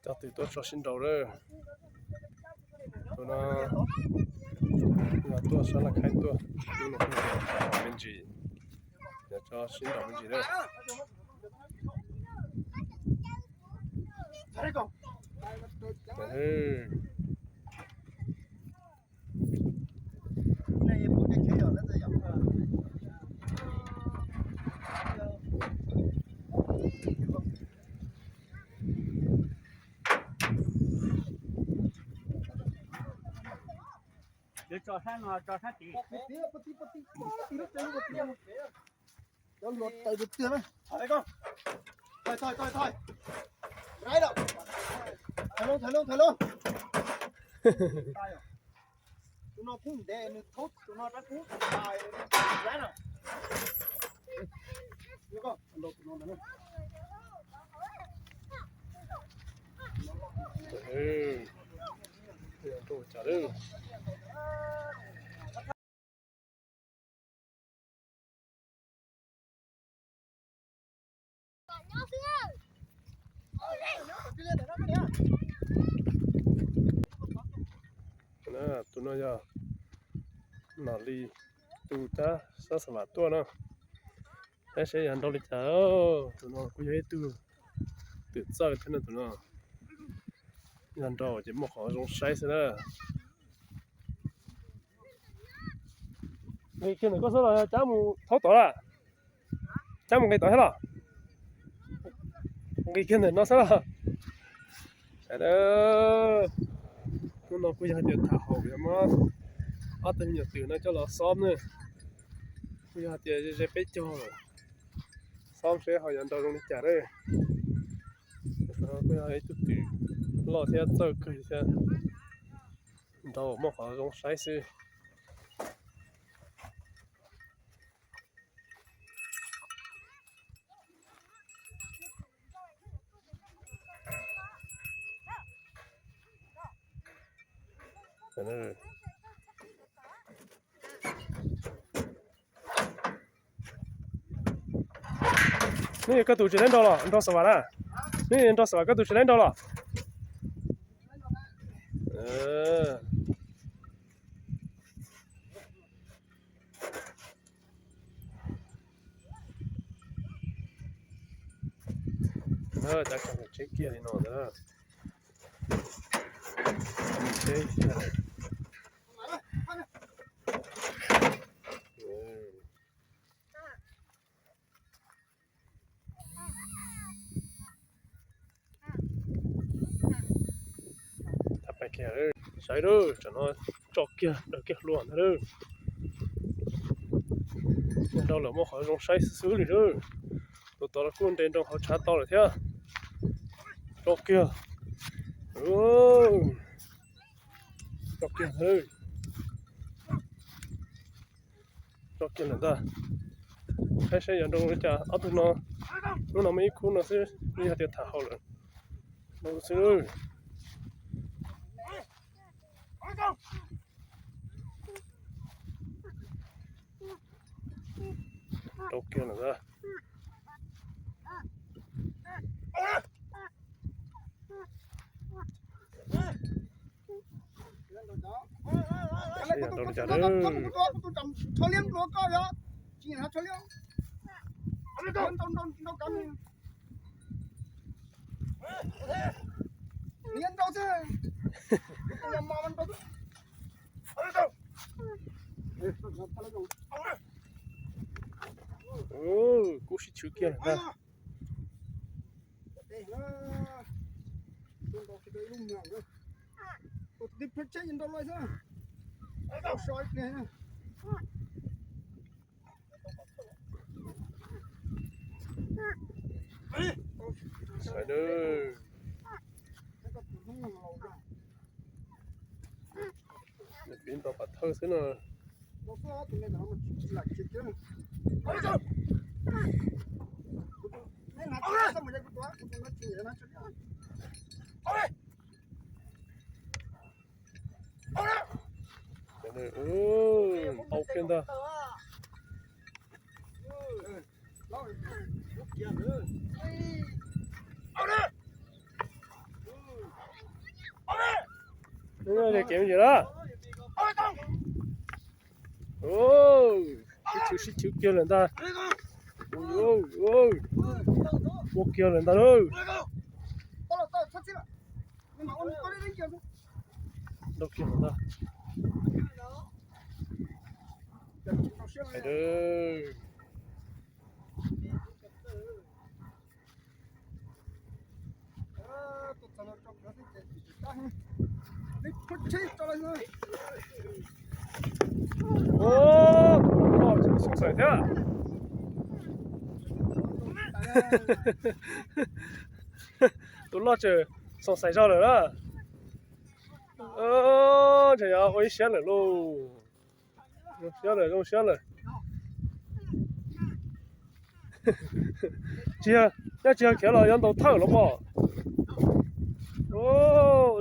Cov twm tuaj tso sib nraus lawm. Tus no yog tuaj sab laj khaib tuaj, tus no me ntsis, yog tso sib nraus me ntsis lawm. Yuav tso sab no tso sab tid. Cov luag taws tiag tiag na. Thov, thov, thov, thov. Raiv lawm. Thaiv loo, thaiv loo, thaiv loo. Tus no kub ntev nws thaub tus no rab kub. Raiv lawm. Tus no yog Nom Lis tus tab sab xav vam tuaj no. Saib seb yog nrau li cas. Tus no kuj yog ib tug twm txawj thiab no, tus no yog nrau ces muaj qhov zoo saib xwb na. Nqis kiag ntawm koj xwb los cab mus thaub tod lawm? Cab mus nqis tod thiab los? Nqis kiag ntawm no xwb los? Sawv daws, hnub no kuj yog hais tias tham haum yog muab ob tug me nyuam twm no coj los xob na. Kuj yog hais tias ze ze peb caug lawm, xob seb ho yuav nrau zoo li cas na. Kuj yog ib tug twm loj thiab txawj kawg thiab, nrau muaj qhov zoo saib xwb. Neb yog koj tus tsis laib nrau los nrau xav vam na? Neb yog nrau xav vam koj tus tsis laib nrau los? Cov tseeb kiag li no ntag. Saib lawm, tam no tso kiag daws kiag hlua ntag lawm. Nrau lawm muaj qhov zoo saib xwb xwb li lawm. Tus tod los kuj nres nroo hauv tshav tau lawm thiab. Tso kiag, tso kiag, tso kiag lawm ntag. Saib seb yuav nrau li cas ob tug no. Hnub no muaj ib khub no xwb, yog tias tham haum lawm. Nrau xwb. Rau kiag lawm ntag. Rau li cas lawm. Kub sib tshwv kiag lawm ntag. Sawv daws, piv ntaus pam thawj xwb no. Ntau kiag ntag. Kev me ntsis na. Sib chwv sib chwv kiag lawm ntag. Ua kiag lawm ntag lauj. Ntau kiag lawm ntag. Tus loj tseem xoom xaiv thiab. Tus loj tseem xoom xaiv zog lawm na. Ntshe yog ua ib siab lawm lauj. Zoo siab lawm, zoo siab lawm. Tsis yog, nyob tsis yog khiav los yuav ntaus thawj los pom.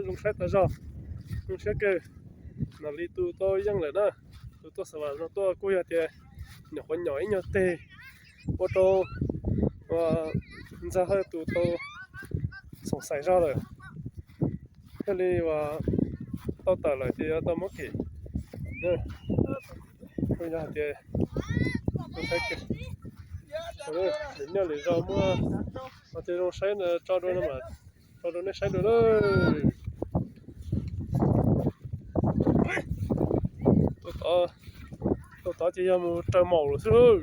Zoo siab tas zog, zoo siab kawg. Mam li tus tau yeej lawm na. Tus tuaj xa vas no tuaj kuj yog tias nyuam qhuav nyom ib nyuag teg ua rau ntxag hawj tus tau xoom xaiv zog lawm. Thiaj li uas tau tawm lawm ces yuav tau muab kim. Kuj yog hais tias, lwm niaj lwm zaus muaj qhov twg zoo saib tso rau no mas tso rau nej saib dua na. Tuaj tod ces yog mus raws maum lawm xwb lauj.